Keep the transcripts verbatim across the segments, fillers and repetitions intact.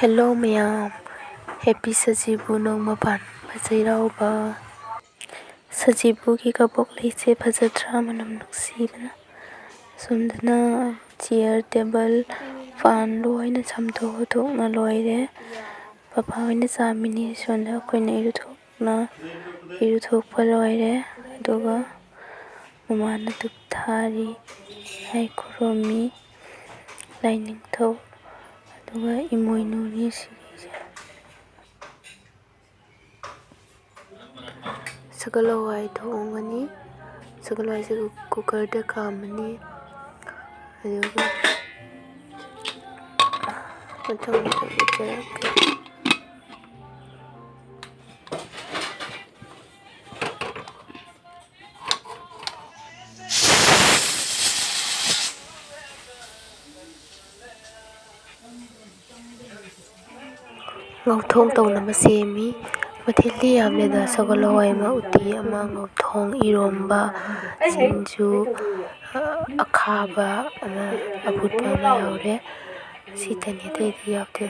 Hello ꯃꯌꯥꯝ, Happy ꯁꯖꯤꯕꯨ ꯅꯣꯡꯃ ꯄꯥꯟꯕ ꯆꯩꯔꯥꯎꯕ꯫ ꯁꯖꯤꯕꯨꯒꯤ ꯀꯕꯣꯛ ꯂꯩꯁꯦ ꯐꯖꯗ꯭ꯔꯥ, ꯃꯅꯝ ꯅꯨꯡꯁꯤꯕꯅ꯫ ꯁꯣꯝꯗꯅ chair, table, fan ꯂꯣꯏꯅ ꯆꯥꯝꯊꯣꯛ ꯈꯣꯠꯇꯣꯛꯅ ꯂꯣꯏꯔꯦ꯫ ꯄꯄꯥ ꯍꯣꯏꯅ ꯆꯥꯝꯃꯤꯅꯤ, ꯁꯣꯝꯗ ꯑꯩꯈꯣꯏꯅ ꯏꯔꯨꯊꯣꯛꯅ ꯏꯔꯨꯊꯣꯛꯄ ꯂꯣꯏꯔꯦ꯫ ꯑꯗꯨꯒ ꯃꯃꯥꯅ ꯙꯨꯞ ꯊꯥꯔꯤ, ꯂꯥꯏ ꯈꯨꯔꯨꯝꯃꯤ, ꯂꯥꯏꯅꯤꯡꯊꯧ, ꯑꯗꯨꯒ ꯏꯃꯣꯏꯅꯨꯅꯤ ꯁꯤꯔꯤꯁꯦ꯫ ꯁꯒꯣꯜ ꯍꯋꯥꯏ ꯊꯣꯡꯒꯅꯤ꯫ ꯁꯒꯣꯜ ꯍꯋꯥꯏꯁꯦ ꯀꯨꯀꯔꯗ ꯀꯥꯝꯃꯅꯤ꯫ ꯑꯗꯨꯒ ꯃꯊꯪ ꯃꯊꯪ ꯎꯠꯆꯔꯛꯀꯦ꯫ ꯉꯧꯊꯣꯡ ꯇꯧꯅꯕ ꯁꯦꯝꯃꯤ꯫ ꯃꯊꯦꯜꯗꯤ ꯌꯥꯝꯂꯦꯗ: ꯁꯒꯣꯜ ꯍꯋꯥꯏ ꯑꯃ, ꯎꯇꯤ ꯑꯃ, ꯉꯧꯊꯣꯡ, ꯏꯔꯣꯝꯕ, ꯁꯤꯡꯖꯨ, ꯑꯈꯥꯕ ꯑꯃ, ꯑꯐꯨꯠꯄ ꯑꯃ ꯌꯥꯎꯔꯦ꯫ ꯁꯤꯇꯅꯤ, ꯑꯇꯩꯗꯤ ꯌꯥꯎꯗꯦ꯫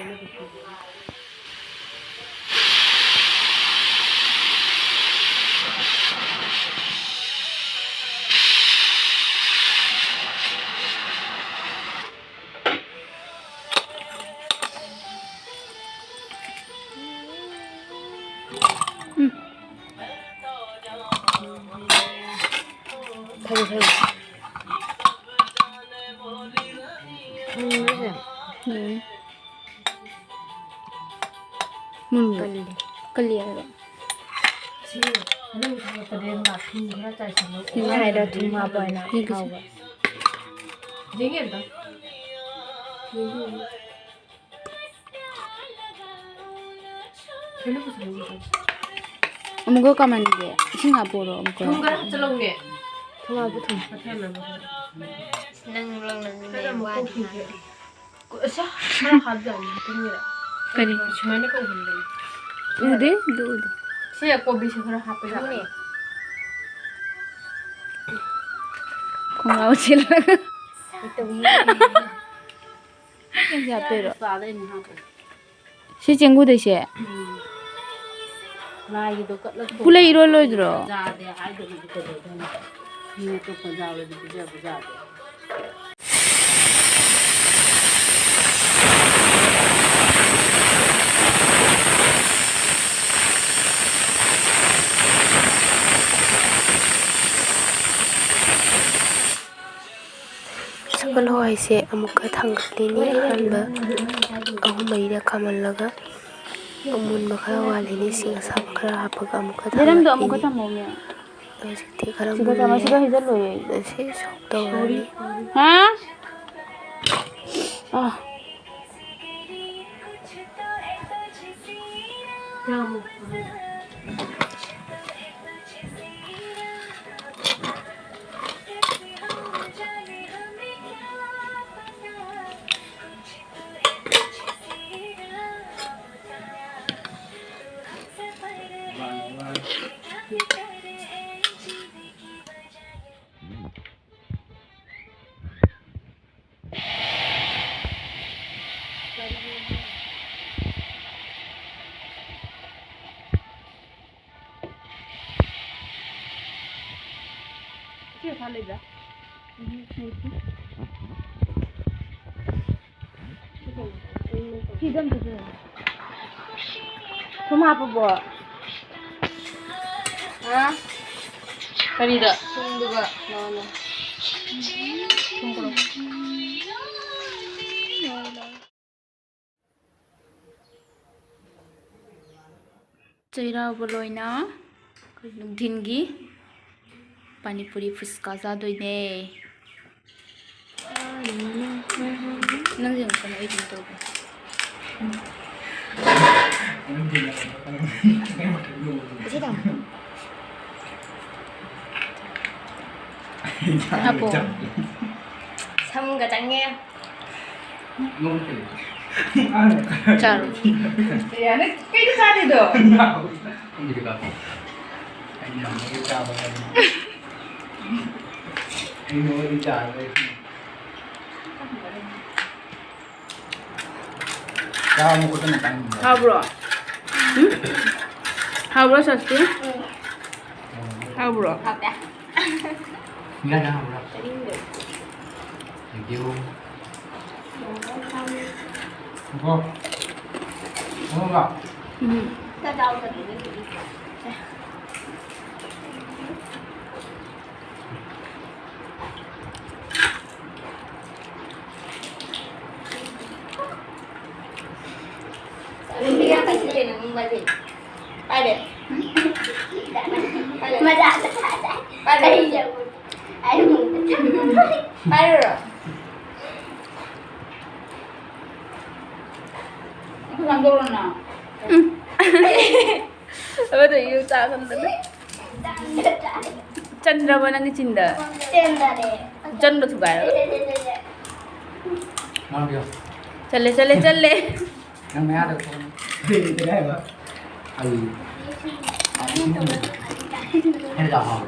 ꯎꯝ꯫ ꯊꯔꯣ, ꯊꯔꯣ꯫ ꯎꯝ꯫ ꯃꯨꯟꯕ꯭ꯔꯣ? ꯀꯜꯂꯤ꯫ ꯀꯜꯂꯤ ꯍꯥꯏꯔꯣ? ꯁꯤ ꯃꯅꯨꯡ ꯊꯥꯡꯒꯠꯄꯗ ꯊꯨꯝ ꯈꯔ ꯆꯥꯏꯁꯜꯂꯣ꯫ ꯁꯤ ꯍꯥꯏꯔꯣ, ꯊꯨꯝ ꯍꯥꯞꯄꯣ ꯍꯥꯏꯅ꯫ ꯌꯦꯡꯒꯦꯁꯦ꯫ ꯊꯥꯎꯒ꯫ ꯌꯦꯡꯒꯦ ꯑꯝꯇ꯫ ꯌꯦꯡꯒꯦ, ꯌꯦꯡꯒꯦ꯫ ꯀꯩꯅꯣ ꯄꯨꯁꯜꯂꯛꯏꯁꯦ? ꯑꯃꯨꯛꯀ ꯀꯃꯟꯒꯤ ꯏꯁꯤꯡ ꯍꯥꯞꯄꯣꯔꯣ ꯑꯃꯨꯛꯀ? ꯊꯨꯝ ꯈꯔ ꯍꯥꯞꯆꯜꯂꯧꯅꯦ꯫ ꯊꯨꯝ ꯍꯥꯞꯄꯨ, ꯊꯨꯝ꯫ ꯄꯠꯊꯅꯕ ꯈꯔ꯫ ꯅꯪ ꯂꯧꯅꯕꯅꯤꯅꯦ, ꯈꯔ ꯑꯃꯨꯛ ꯋꯥꯗꯤ ꯀꯣꯛꯈꯤꯒꯦ꯫ ꯉꯥꯡꯗꯦ꯫ ꯀꯣ-, ꯑꯁ, ꯈꯔ ꯍꯥꯞꯖꯥꯠꯅꯤ, ꯍꯥꯞꯆꯤꯟꯒꯦꯔꯥ? ꯀꯔꯤ? ꯁꯨꯃꯥꯏꯅ ꯀꯧꯍꯟꯕꯅꯤ꯫ ꯎꯗꯦ, ꯑꯗꯨ ꯎꯗꯦ꯫ ꯁꯤ ꯀꯣꯕꯤꯁꯨ ꯈꯔ ꯍꯥꯞꯄ ꯌꯥꯕꯅꯤ꯫ ꯈꯣꯡꯒ꯭ꯔꯥꯎ ꯁꯦꯠꯂꯒ꯫ ꯀꯩ ꯇꯧꯅꯤ? ꯁꯤ ꯍꯥꯞꯇꯣꯏꯔꯣ? ꯆꯥꯗꯣꯏꯅꯤ, ꯍꯥꯞꯄꯣ꯫ ꯁꯤ ꯆꯦꯡꯒꯨꯗꯩꯁꯦ? ꯎꯝ꯫ ꯂꯥꯏꯒꯤꯗꯣ ꯀꯠꯂ ꯄꯨꯂꯩ ꯏꯔꯣꯜꯂꯣꯏꯗ꯭ꯔꯣ? ꯌꯥꯗꯦ ꯍꯥꯏꯗꯕꯗꯤ ꯀꯩꯗꯧꯗꯣꯏꯅꯣ? ꯃꯤ ꯑꯇꯣꯞꯄ ꯌꯥꯎꯔꯗꯤ ꯄꯤꯖꯕ ꯌꯥꯗꯦ꯫ ꯁꯒꯣꯜ ꯍꯋꯥꯏꯁꯦ ꯑꯃꯨꯛꯀ ꯊꯥꯡꯒꯠꯂꯤꯅꯤ꯫ ꯑꯍꯥꯟꯕ ꯑꯍꯨꯝ ꯃꯔꯤꯔꯛ ꯀꯥꯝꯍꯜꯂꯒ ꯑꯃꯨꯟꯕ ꯈꯔ ꯋꯥꯠꯂꯤꯅꯤ꯫ ꯏꯁꯤꯡ ꯑꯁꯥꯕ ꯈꯔ ꯍꯥꯞꯄꯒ ꯑꯃꯨꯛꯀ ꯌꯦꯔꯨꯝꯗꯣ ꯑꯃꯨꯛꯀ ꯊꯥꯡꯒꯠꯂꯤꯅꯤ꯫ ꯊꯝꯃꯣꯃꯦ꯫ ꯍꯧꯖꯤꯛꯇꯤ ꯈꯔ ꯁꯤꯗ ꯊꯝꯃꯣ, ꯃꯨꯜꯂꯦ꯫ ꯁꯤꯗ ꯍꯩꯖꯜꯂꯣꯌꯦ꯫ ꯑꯁꯤ ꯁꯣꯛ ꯇꯧꯔꯅꯤ꯫ ꯍꯥ? ꯑꯥ꯫ ꯁꯤ ꯃꯈꯥ ꯂꯩꯕ꯭ꯔꯥ? ꯎꯝ, ꯂꯩꯇꯦ꯫ ꯐꯤꯗꯣ ꯑꯝꯇ ꯄꯤꯔꯛꯑꯣ꯫ ꯊꯨꯝ ꯍꯥꯞꯄꯕꯣ? ꯍꯥ? ꯀꯔꯤꯗ? ꯊꯨꯝꯗꯨꯒ ꯂꯧꯍꯜꯂꯣ꯫ ꯊꯨꯝ ꯄꯨꯔꯛꯑꯣ꯫ ꯆꯩꯔꯥꯎꯕ ꯂꯣꯏꯅ ꯑꯩꯈꯣꯏ ꯅꯨꯡꯊꯤꯟꯒꯤ ꯄꯥꯅꯤꯄꯨꯔꯤ ꯐꯨꯁꯀꯥ ꯆꯥꯗꯣꯏꯅꯦ꯫ ꯅꯪꯁꯦ ꯑꯃꯨꯛ ꯀꯩꯅꯣ ꯑꯩ ꯑꯗꯨꯝ ꯇꯧꯒꯦ꯫ ꯏꯆꯦ ꯇꯥꯃꯣ꯫ ꯍꯥꯞꯄꯣ꯫ ꯁꯝꯒ ꯆꯪꯉꯦ꯫ ꯆꯥꯔꯣ꯫ ꯌꯥꯅꯤ꯫ ꯀꯩꯅꯣ ꯆꯥꯗꯣꯏꯗꯣ? ꯆꯥꯕ ꯈꯣꯠꯄ ꯃꯇꯥꯡꯗ꯫ ꯍꯥꯎꯕ꯭ꯔꯣ? ꯎꯝ? ꯍꯥꯎꯕ꯭ꯔꯣ, ꯁꯣꯁꯇꯤ? ꯍꯥꯎꯕ꯭ꯔꯣ? ꯍꯥꯎꯇꯦ꯫ ꯏꯟꯖꯥꯡ ꯍꯥꯎꯕ꯭ꯔꯣ? ꯆꯥꯅꯤꯡꯗꯦ꯫ Thank you꯫ ꯉꯥꯏꯈꯣ꯫ ꯉꯥꯏꯈꯣ꯫ ꯎꯝ꯫ ꯄꯥꯏꯔꯨꯔꯣ? ꯎꯝ꯫ ꯑꯃꯗꯣ ꯌꯨ ꯆꯥꯒꯟꯕꯅꯦ꯫ ꯆꯟꯗ꯭ꯔꯕꯣ ꯅꯪꯒꯤ ꯆꯤꯟꯗ? ꯆꯟꯗꯔꯦ꯫ ꯆꯟꯕ ꯊꯨꯒꯥꯏꯔꯣ꯫ ꯃꯥꯒꯤꯌꯣ꯫ ꯆꯜꯂꯦ, ꯆꯜꯂꯦ, ꯆꯜꯂꯦ꯫ ꯅꯪ ꯃꯌꯥꯗ ꯊꯣꯛꯑꯣ꯫ ꯀꯔꯤ ꯍꯥꯏꯕ? ꯑꯩ꯫ ꯑꯩ ꯌꯥꯝ ꯍꯥꯎꯋꯦ꯫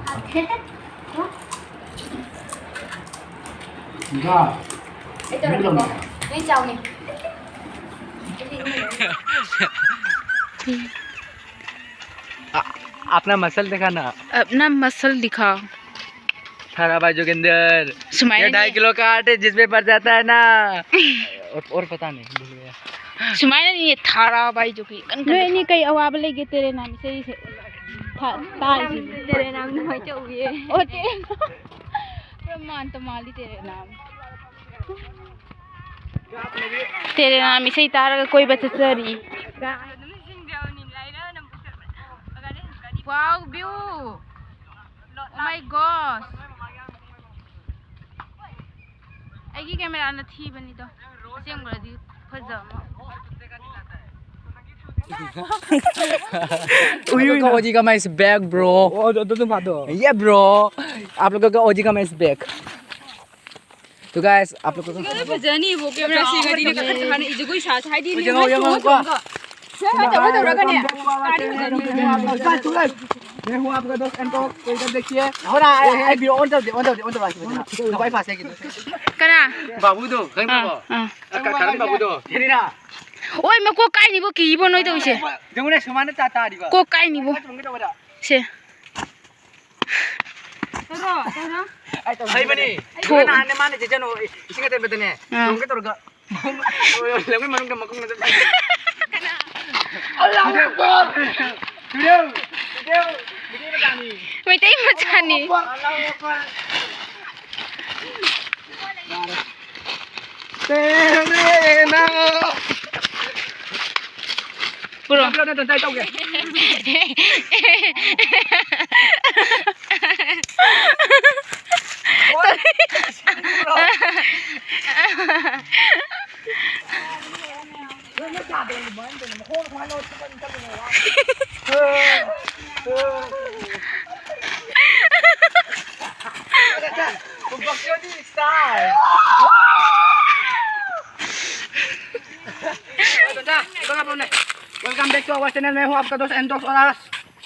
ꯏꯟꯖꯥ꯫ ꯑꯩ ꯇꯧꯔꯛꯀꯦꯀꯣ꯫ ꯅꯣꯏ ꯆꯥꯎꯅꯦ꯫ आ-, अपना मसल दिखाना। अपना मसल दिखाओ। थारा भाई जोगिंदर, सुमाइल ये नहीं ढाई है। किलो का आटे जिस पे पड़ जाता है ना। और, और पता नहीं, भूल गया। ꯁꯨꯃꯥꯏꯅꯅꯤ ꯊꯥꯔꯥ ꯕꯥꯏ ꯖꯣꯒꯤ ꯀꯟ ꯀꯟꯅ ꯅꯣꯏ ꯑꯅꯤ ꯊꯥ-, ꯀꯩ ꯑꯋꯥꯕ ꯂꯩꯒꯦ ꯇꯦꯔꯦ ꯅꯥꯝ ꯏꯁꯩꯁꯦ? ꯊꯥ-, ꯇꯥꯔꯤꯁꯤꯕꯨ꯫ ꯇꯦꯔꯦ ꯅꯥꯝ ꯅꯨꯡꯉꯥꯏ ꯇꯧꯕꯤꯌꯦ꯫ ꯑꯣ, ꯇꯦꯔꯦ ꯅꯥꯝ꯫ ꯄꯨꯔꯥ ꯃꯥꯟ ꯇꯃꯥꯜꯂꯤ ꯇꯦꯔꯦ ꯅꯥꯝ꯫ ꯇꯦꯔꯦ ꯅꯥꯝ ꯏꯁꯩ ꯇꯥꯔꯒ ꯀꯣꯏꯕ ꯆꯠꯆꯔꯤ꯫ Wow, view! Oh my gosh! ꯑꯩꯒꯤ ꯀꯦꯃꯦꯔꯥꯅ ꯊꯤꯕꯅꯤꯗꯣ, ꯑꯁꯦꯡꯕꯗꯤ ꯐꯖꯕ꯫ आप लोग का ओजी का मैं इस बैग, ब्रो। ओ, दो, दो, दो, दो। ये, ब्रो, आप लोगों का ओजी का मैं इस बैग। तो गाइस, आप लोगों को ꯐꯖꯅꯤꯕꯣ, ꯀꯦꯃꯦꯔꯥ ꯁꯦꯡꯉꯗꯤ ꯅꯪ ꯈꯔ ꯍꯥꯟꯅ ꯏꯖꯒꯣꯏ ꯁꯥꯁꯦ, ꯍꯥꯏꯗꯤ ꯌꯦꯡꯉꯣ, ꯌꯦꯡꯉꯣ, ꯌꯦꯡꯉꯣ꯫ ꯇꯧꯔꯒꯅꯦ꯫ मैं हूँ आपका दोस्त एंटोक, तो इधर देखिए। हो रहा है, ए, ए, ए, on कर दे, on कर दे, on कर दे। ꯀꯅꯥ? ꯕꯥꯕꯨꯗꯣ, ꯈꯪꯗ꯭ꯔꯕꯣ? ꯑꯥ, ꯑꯥ꯫ ꯀ-, ꯀ-, ꯀꯔꯝ ꯕꯥꯕꯨꯗꯣ? ꯁꯤꯅꯤꯅ꯫ ꯑꯣꯏ, ꯃꯀꯣꯛ ꯀꯥꯏꯅꯤꯕꯣ, ꯀꯤꯕꯣ ꯅꯣꯏ ꯇꯧꯔꯤꯁꯦ? ꯌꯦꯡꯉꯨꯅꯦ, ꯁꯨꯃꯥꯏꯅ ꯇꯥ ꯇꯥꯔꯤꯕ꯫ ꯀꯣꯛ ꯀꯥꯏꯅꯤꯕꯣ꯫ ꯁꯦ꯫ ꯍꯩꯕꯅꯤ꯫ ꯊꯣꯛ꯫ ꯅꯍꯥꯟꯅꯦ ꯃꯥꯅ ꯆꯦ ꯖꯅꯨ ꯏꯁꯤꯡ ꯑꯇꯦꯟꯕꯗꯅꯦ, ꯑꯥ꯫ ꯂꯨꯝꯒꯦ ꯇꯧꯔꯒ, ꯂꯧꯃꯤ ꯃꯅꯨꯡꯗ ꯃꯈꯣꯡ ꯑꯗꯨꯝ ꯆꯪꯉꯦ꯫ ꯑꯜꯂꯥꯍꯨ ꯑꯛꯕꯔ! ꯁꯨꯔꯦꯝ! ꯁꯨꯔꯦꯝ! ꯃꯩꯇꯩ ꯃꯆꯥꯅꯤ꯫ ꯑꯜꯂꯥꯍꯨ ꯑꯛꯕꯔ! ꯑꯜꯂꯥꯍꯨ ꯑꯛꯕꯔ! ꯌꯥꯔꯦ꯫ ꯇꯦꯔꯦꯅꯥ! ꯄꯨꯔꯣ꯫ ꯇꯞꯅ, ꯇꯞꯅ, ꯇꯞꯅ ꯇꯧꯒꯦ꯫ Welcome back to our channel. मैं हूं आपका दोस्त एंटोक्स और आज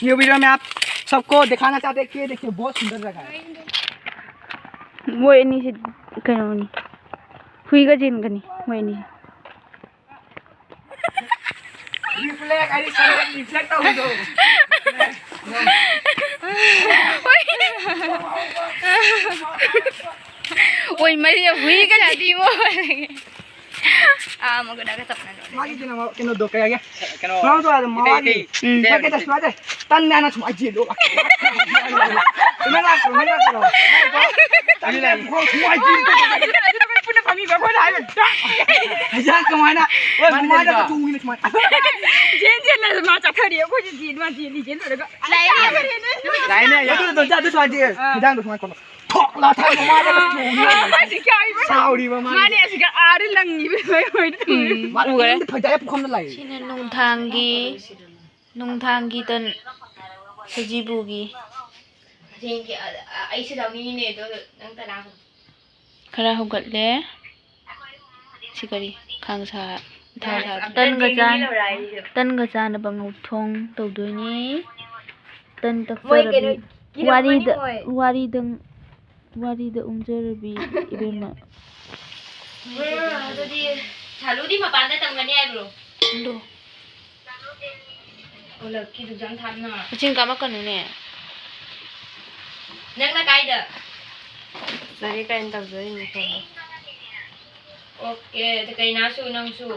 न्यू वीडियो में आप सबको दिखाना चाहते हैं कि देखिए बहुत सुंदर जगह है। ꯃꯣꯏ ꯑꯅꯤꯁꯤ ꯀꯩꯅꯣꯅꯤ, ꯍꯨꯏꯒ ꯆꯦꯟꯒꯅꯤ ꯃꯣꯏ ꯑꯅꯤ꯫ Reflect, ꯑꯩ ꯁꯟꯗꯦ reflect ꯇꯧꯕꯗꯣ꯫ ꯑꯣꯏ, ꯃꯔꯤ ꯍꯨꯏꯒ ꯂꯥꯛꯏ ꯃꯣꯏ꯫ ꯑꯥ, ꯃꯒꯨꯟ ꯑꯒ ꯇꯞꯅ ꯅꯣꯛꯑꯦ꯫ ꯃꯥꯒꯤ ꯀꯩꯅꯣ, ꯀꯩꯅꯣꯗꯣ ꯀꯩ ꯍꯥꯏꯒꯦ? ꯀꯩꯅꯣ, ꯃꯥꯗꯣ ꯑꯗꯨꯝ ꯏꯇꯩ, ꯃꯥꯒꯤ ꯏꯇꯩ, ꯎꯝ꯫ ꯏꯇꯩ ꯅꯠꯇꯦ, ꯍꯥꯏꯕꯅꯤ꯫ ꯁꯨꯃꯥꯏꯅ ꯇꯧ꯫ ꯇꯟꯅꯦ ꯍꯥꯏꯅ ꯁꯨꯃꯥꯏꯅ ꯆꯦꯜꯂꯣ꯫ ꯁꯨꯃꯥꯏꯅ ꯂꯥꯛꯈ꯭ꯔꯣ, ꯁꯨꯃꯥꯏꯅ ꯂꯥꯛꯈ꯭ꯔꯣ꯫ ꯇꯟꯅꯦ ꯍꯥꯏꯅ ꯁꯨꯃꯥꯏꯅ ꯆꯦꯜꯂꯣ꯫ ꯑꯗꯨꯅ ꯄꯨꯟꯅ ꯐꯝꯃꯤꯕ ꯑꯩꯈꯣꯏꯅ ꯍꯥꯏꯕ꯫ ꯍꯩꯖꯥꯡ ꯀꯃꯥꯏꯅ? ꯍꯣꯏ, ꯃꯥꯅ ꯃꯃꯥꯏꯗ ꯆꯦꯜꯂꯤꯕ꯫ ꯆꯣꯡꯉꯤꯅ ꯁꯨꯃꯥꯏꯅ꯫ ꯆꯦꯟ ꯆꯦꯜꯂꯦ, ꯃꯥ ꯆꯠꯊꯔꯤ, ꯑꯩꯈꯣꯏꯁꯨ ꯆꯦꯟ, ꯃꯥ ꯆꯦꯜꯂꯤ, ꯆꯦꯟ ꯂꯣꯏꯔꯒ꯫ ꯂꯥꯛꯑꯦ꯫ ꯂꯥꯛꯑꯦꯅꯦ, ꯑꯗꯨ ꯅꯠꯇ꯭ꯔꯣ, ꯑꯗꯨ ꯁꯨꯃꯥꯏꯅ ꯆꯦꯜꯂꯦ꯫ ꯑꯥ꯫ ꯍꯩꯖꯥꯡꯗꯣ ꯁꯨꯃꯥꯏꯅ ꯀꯣꯠꯂꯣ꯫ ꯊꯣꯛ ꯂꯥꯎ ꯊꯥꯏ ꯃꯃꯥꯏꯗ ꯆꯣꯡꯉꯤ꯫ ꯑꯥ, ꯃꯥꯁꯦ ꯀꯌꯥ ꯍꯩꯕ? ꯁꯥꯎꯔꯤꯕ ꯃꯥꯅ꯫ ꯃꯥꯅꯦ ꯑꯁꯤꯒ ꯑꯥꯗ ꯂꯪꯉꯤꯕ ꯃꯣꯏ ꯃꯣꯏꯗ꯫ ꯎꯝ, ꯃꯥꯅ ꯎꯈ꯭ꯔꯦ꯫ ꯃꯅꯨꯡꯗ ꯐꯖꯔꯦ ꯄꯨꯈꯝꯗ ꯂꯥꯛꯏ꯫ ꯁꯤꯅ ꯅꯨꯡꯊꯥꯡꯒꯤ, ꯅꯨꯡꯊꯥꯡꯒꯤ ꯇꯟ, ꯁꯖꯤꯕꯨꯒꯤ꯫ ꯍꯌꯦꯡꯒꯤ, ꯑ, ꯑ, ꯑꯩꯁꯨ ꯂꯧꯅꯤꯡꯉꯤꯅꯦ, ꯑꯗꯣ ꯅꯪ ꯀꯅꯥ? ꯈꯔ ꯍꯧꯒꯠꯂꯦ꯫ ꯁꯤ ꯀꯔꯤ? ꯈꯥꯡꯁꯥ, ꯊꯥꯎ ꯁꯥ-, ꯇꯟꯒ ꯆꯥꯟ-, ꯇꯟꯒ ꯆꯥꯅꯕ ꯉꯧꯊꯣꯡ ꯇꯧꯗꯣꯏꯅꯤ꯫ ꯇꯟ ꯃꯣꯏ ꯀꯩꯅꯣ, ꯇꯛꯆꯔꯕꯤ꯫ ꯀꯤꯔꯝꯃꯅꯤ ꯋꯥꯔꯤꯗ, ꯃꯣꯏ꯫ ꯋꯥꯔꯤꯗ, ꯋꯥꯔꯤꯗ ꯎꯝꯖꯔꯕꯤ ꯏꯕꯦꯝꯃ꯫ ꯎꯝ, ꯑꯗꯨꯗꯤ ꯁꯥꯂꯨꯗꯤ ꯃꯄꯥꯟꯗ ꯇꯝꯒꯅꯤ ꯍꯥꯏꯕ꯭ꯔꯣ? ꯂꯨ꯫ ꯑꯣ, ꯂꯛꯀꯤꯗꯨꯁꯨ ꯌꯥꯝ ꯊꯥꯞꯅ꯫ ꯎꯆꯤꯟ ꯀꯥꯝꯃꯛꯀꯅꯨꯅꯦ꯫ ꯅꯪꯅ ꯀꯥꯏꯗ? ꯂꯥꯏꯔꯤꯛ ꯀꯥꯏꯅ ꯇꯧꯖꯔꯤꯅꯤ ꯈꯪꯉꯦ꯫ ꯑꯣꯀꯦ, ꯑꯗ ꯀꯩꯅꯥꯁꯨ ꯅꯪꯁꯨ꯫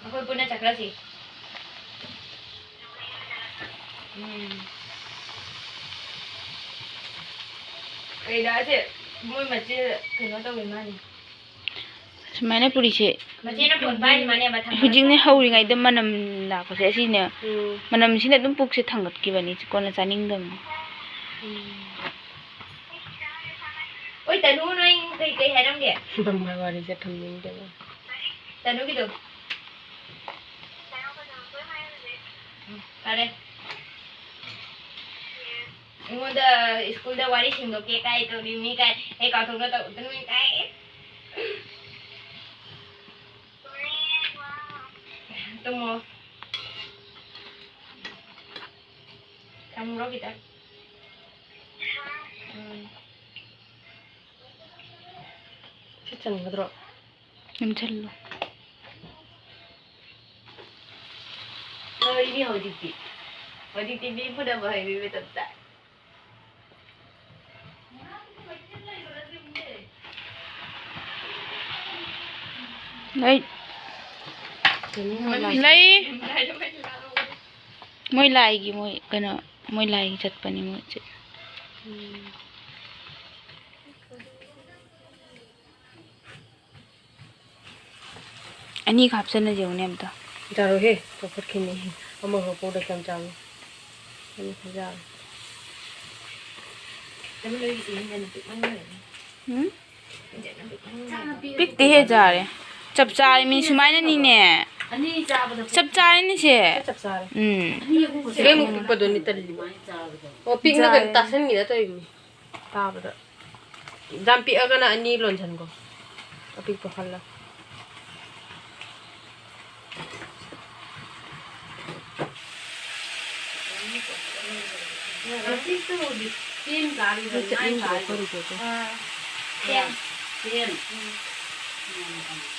ꯑꯩꯈꯣꯏ ꯄꯨꯟꯅ ꯆꯠꯈ꯭ꯔꯁꯤ꯫ ꯎꯝ꯫ ꯀꯩꯗ ꯁꯦ ꯃꯣꯏ ꯃꯆꯦ ꯀꯩꯅꯣ ꯇꯧꯋꯦ ꯃꯥꯅꯤ꯫ ꯁꯨꯃꯥꯏꯅ ꯄꯨꯔꯤꯁꯦ ꯃꯆꯦꯅ ꯐꯣꯟ ꯄꯥꯏꯔꯤ ꯃꯥꯅꯦ ꯃꯊꯪ ꯍꯧꯖꯤꯛꯅꯦ ꯍꯧꯔꯤꯉꯩꯗ ꯃꯅꯝ ꯂꯥꯛꯄꯁꯦ ꯑꯁꯤꯅꯦ꯫ ꯎꯝ꯫ ꯃꯅꯝꯁꯤꯅ ꯑꯗꯨꯝ ꯄꯨꯛꯁꯦ ꯊꯥꯡꯒꯠꯈꯤꯕꯅꯤ, ꯀꯣꯟꯅ ꯆꯥꯅꯤꯡꯗꯕꯅꯤ꯫ ꯎꯝ꯫ ꯑꯣꯏ, ꯇꯅꯨ, ꯅꯣꯏ ꯀꯩ ꯀꯩ ꯍꯥꯏꯔꯝꯒꯦ? ꯃꯃꯥ ꯋꯥꯔꯤꯁꯦ ꯊꯝꯅꯤꯡꯗꯦꯕ꯫ ꯇꯅꯨꯒꯤꯗꯣ꯫ ꯎꯝ, ꯐꯔꯦ꯫ ꯑꯩꯉꯣꯟꯗ ꯁ꯭ꯀꯨꯜꯗ ꯋꯥꯔꯤ ꯁꯦꯡꯗꯣꯛꯀꯦ ꯀꯥꯏ ꯇꯧꯔꯤ ꯃꯤ ꯀꯥꯏ, ꯑꯩ ꯀꯥꯎꯊꯣꯛꯅ ꯇꯧꯗꯅ ꯃꯤ ꯀꯥꯏ꯫ ꯇꯨꯝꯃꯣ꯫ ꯊꯝꯃꯨꯔꯣ ꯈꯤꯇꯪ꯫ ꯎꯝ꯫ ꯁꯤ ꯆꯟꯒꯗ꯭ꯔꯣ? ꯅꯝꯁꯜꯂꯣ꯫ ꯂꯣꯏꯔꯦ ꯍꯧꯖꯤꯛꯇꯤ꯫ ꯍꯧꯖꯤꯛꯇꯤ ꯃꯤ ꯐꯨꯅꯕ ꯍꯩꯕꯒꯤ ꯃꯇꯝ ꯇꯥꯏ꯫ ꯂꯩ꯫ ꯂꯩ꯫ ꯃꯣꯏ ꯂꯥꯏꯒꯤ, ꯃꯣꯏ ꯀꯩꯅꯣ, ꯃꯣꯏ ꯂꯥꯏꯒꯤ ꯆꯠꯄꯅꯤ ꯃꯣꯏꯁꯦ꯫ ꯎꯝ꯫ ꯑꯅꯤꯒ ꯍꯥꯞꯆꯟꯅꯁꯦ ꯌꯦꯡꯉꯨꯅꯦ ꯑꯝꯇ꯫ ꯌꯥꯔꯣꯏꯍꯦ, ꯆꯥꯎꯈꯠꯈꯤꯅꯤ꯫ ꯑꯃꯈꯛ ꯄꯣꯛꯗ ꯀꯌꯥꯝ ꯆꯥꯎꯅꯤ? ꯑꯅꯤ ꯈꯛ ꯌꯥꯔꯣꯏ꯫ ꯎꯝ? ꯄꯤꯛꯇꯦꯍꯦ, ꯌꯥꯔꯦ꯫ ꯆꯞ ꯆꯥꯔꯦ ꯃꯤ ꯁꯨꯃꯥꯏꯅꯅꯤꯅꯦ꯫ ꯆꯞ ꯆꯥꯔꯦꯅꯦ ꯁꯦ꯫ ꯆꯞ ꯆꯥꯔꯦ꯫ ꯎꯝ꯫ ꯏꯕꯦꯝꯃ ꯄꯤꯛꯄꯗꯨꯅꯤ ꯇꯜꯂꯤ꯫ ꯑꯣ, ꯄꯤꯛꯅ ꯀꯩꯅꯣ ꯌꯥꯔꯦ꯫ ꯇꯥꯁꯟꯒꯦꯅ ꯇꯧꯔꯤꯅꯤ꯫ ꯇꯥꯕꯗ꯫ ꯌꯥꯝ ꯄꯤꯛꯑꯒꯅ ꯑꯅꯤ ꯂꯣꯟꯁꯤꯟꯈꯣ꯫ ꯑꯄꯤꯛꯄ ꯈꯜꯂ꯫ ꯑꯄꯤꯛꯄ ꯍꯧꯖꯤꯛ ꯆꯦꯡ ꯆꯥꯔꯤꯕ ꯃꯣꯏ ꯆꯠꯅꯤꯡꯗ꯭ꯔꯣ ꯃꯥꯏ ꯈꯪꯗꯦꯀꯣ꯫ ꯑꯥ꯫ ꯆꯦꯡ꯫ ꯆꯦꯡ꯫ ꯎꯝ꯫ ꯎꯝ꯫